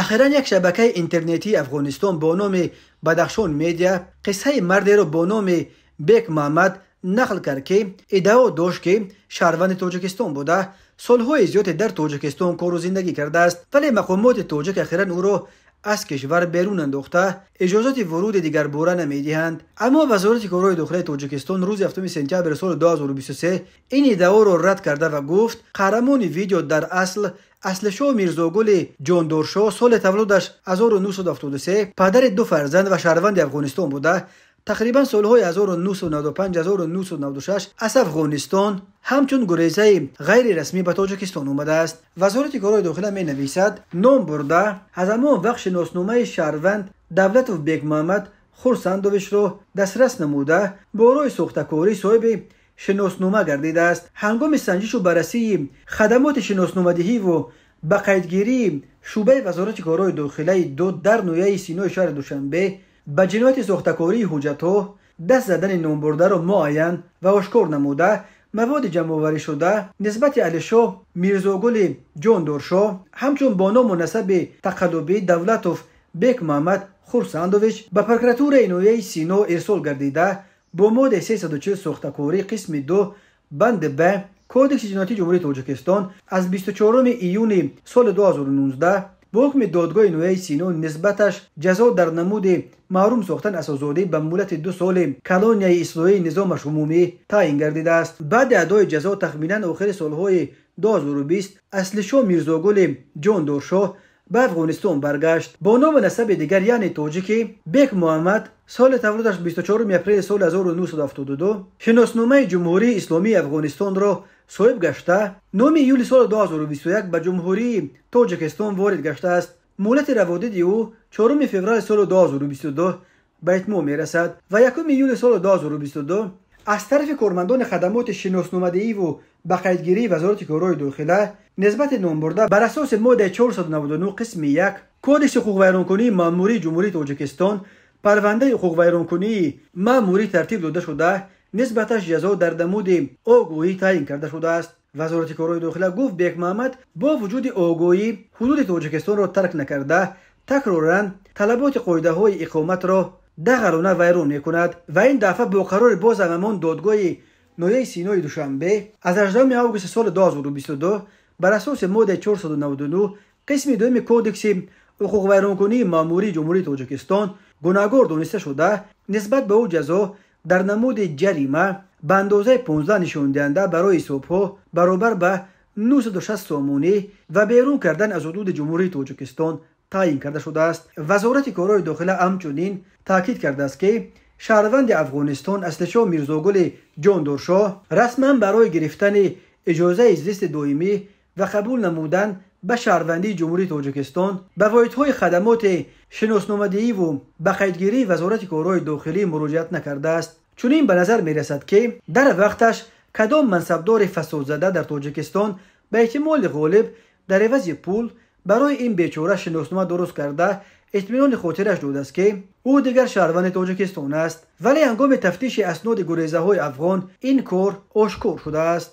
Ахиран як шабакаи интернетии Афғонистон бо номи Бадахшон Медиа қиссаи мардеро бо номи Бек Муҳаммад нақл кард, ки иддао дошт, ки шаҳрванди Тоҷикистон буда, солҳои зиёде дар Тоҷикистон кору зиндагӣ кардааст, вале мақомоти тоҷик ахиран ӯро аз кишвар берун андохта, иҷозати вуруди дигарбора намедиҳанд. Аммо Вазорати корҳои дохилаи Тоҷикистон рӯзи 7 сентябри соли 2023 ин иддаоро рад карда ва гуфт, қаҳрамони видео дар асл Аслишоҳ Мирзогули Ҷондоршоҳ, соли таваллудаш 1973, падари ду фарзанд ва шаҳрванди Афғонистон буда, тақрибан солҳои 1995-1996 аз Афғонистон ҳамчун гурезаи ғайрирасмӣ ба Тоҷикистон омадааст. Вазорати корҳои дохила менависад, ном бурда аз ҳамон вақт шиносномаи шаҳрванд Давлатов Бекмуҳаммад Хурсандовичро дастрас намуда, бо роҳи сохтакорӣ соҳиби шиноснома гардидааст. Ҳангоми санҷишу баррасии хадамоти шиносномадиҳиву ба қайдгирии шӯъбаи Вазорати корҳои дохилаи ду дар ноҳияи Синои шаҳри Душанбе ба ҷинояти сохтакории ҳуҷҷатҳо даст задани номбурдаро муайян ва ошкор намуда, маводи ҷамъоварӣшуда нисбати Алишоҳ Мирзогули Ҷондоршоҳ ҳамчун бо ному насаби тақаллубӣ Давлатов Бекмуҳаммад Хурсандович ба прокуратураи ноҳияи Сино ирсол гардида, бо моддаи 340 сохтакорӣ қисми 2 банди б Кодекси ҷиноятии Ҷумҳурии Тоҷикистон аз 24 июни соли 2019 бо ҳукми додгоҳи ноҳияи Сино нисбаташ ҷазо дар намуди маҳрум сохтан аз озодӣ ба муҳлати 2 соли колонияи ислоҳии низомаш умумӣ таъин гардидааст. Баъди адои ҷазо тахминан охири солҳои 2020 Аслишоҳ Мирзогули Ҷондоршоҳ ба Афғонистон баргашт. Бо ному насаби дигар, яъне тоҷики Бек Муҳаммад, соли таваллудаш 24 апрели соли 1972, шиносномаи Ҷумҳурии Исломии Афғонистонро соҳиб гашта, 9 июли соли 2021 ба Ҷумҳурии Тоҷикистон ворид гаштааст. Муҳлати раводиди ӯ 4 феврали соли 2022 ба итмом мерасад ва 1 июли соли 2022 аз тарафи кормандони хадамоти шиносномадиҳиву ба қайдгирии Вазорати корҳои дохила нисбати номбурда бар асоси моддаи 499 қисми 1 Кодекси ҳуқуқвайронкунии маъмурии Ҷумҳурии Тоҷикистон парвандаи ҳуқуқвайронкунии маъмурӣ тартиб дода шуда, нисбаташ ҷазо дар намуди огоҳӣ таъин карда шудааст. Вазорати корҳои дохила гуфт, Бекмуҳаммад бо вуҷуди огоҳӣ ҳудуди Тоҷикистонро тарк накарда, такроран талаботи қоидаҳои иқоматро дағалона вайрон мекунад ва ин дафъа бо қарори боз ҳамон додгоҳи ноҳияи Синои Душанбе аз 18 августи соли 2022 бар асоси моддаи 499 қисми дуюми Кодекси ҳуқуқвайронкунии маъмурии Ҷумҳурии Тоҷикистон гунаҳгор дониста шуда, нисбат ба ӯ ҷазо дар намуди ҷарима ба андозаи 15 нишондиҳанда барои ҳисобҳо баробар ба 960 сомонӣ ва берун кардан аз ҳудуди Ҷумҳурии Тоҷикистон таъин карда шудааст. Вазорати корҳои дохила ҳамчунин таъкид кардааст, ки шаҳрванди Афғонистон Аслишоҳ Мирзогули Ҷондоршоҳ расман барои гирифтани иҷозаи зисти доимӣ ва қабул намудан ба шаҳрвандии Ҷумҳурии Тоҷикистон ба воҳидҳои хадамоти шиносномадиҳиву ба қайдгирии Вазорати корҳои дохилӣ муроҷиат накардааст. Чунин ба назар мерасад, ки дар вақташ кадом мансабдори фасодзада дар Тоҷикистон ба эҳтимоли ғолиб дар ивази пул барои ин бечора шиноснома дуруст карда, итминони хотираш додааст, ки ӯ дигар шаҳрванди Тоҷикистон аст, вале ҳангоми тафтиши асноди гурезаҳои афғон ин кор ошкор шудааст.